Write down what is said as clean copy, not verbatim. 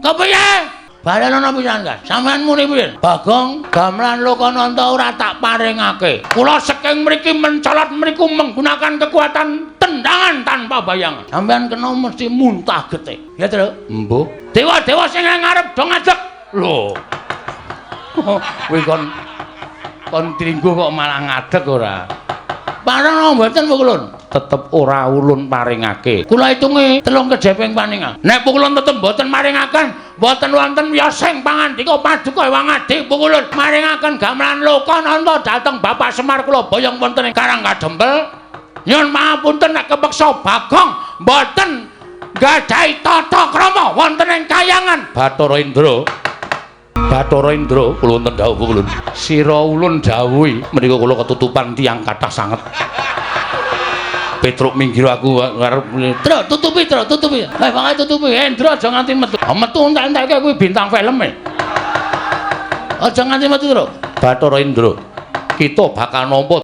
Kepiye? Balenono pisan, Gas. Sampeyan muni piye? Bagong, gamelan Lokananta ora tak paringake. Kula saking mriki mencolot mriku menggunakan kekuatan tendangan tanpa bayangan. Sampeyan kena mesti muntah getih. Ya, Tru? Embuh. Dewa-dewa sing ngarep do ngadeg. Lho. Kuwi kon kon tringgo kok malah ngadeg ora? Pareng mboten, Pukulun? Tetep ora ulun paringake. Kula hitungi telung kejeping paningal. Nek Pukulun tetep mboten maringaken, mboten wonten wiyosing pangandika paduka Ewang Adi Pukulun maringaken gamelan Lokananta dhateng Bapak Semar kula boyong wonten ing Karang Kadempel. Nyuwun pangapunten nek kepeksa Bagong mboten gadhahi tata krama wonten ing kayangan. Bathara Indra. Bathara Indra, kula wonten dawuh, Pukulun. Sira ulun dawuhi menika kula ketutupan tiyang kathah sanget. Petruk minggir, aku arep. Tru, tutupi, Tru, tutupi. Eh, pokoke tutupi. Endra aja nganti metu. Ah, metu entek-entekke kuwi bintang film e. Aja nganti metu, Tru. Bathara Indra. Kita bakal nampa.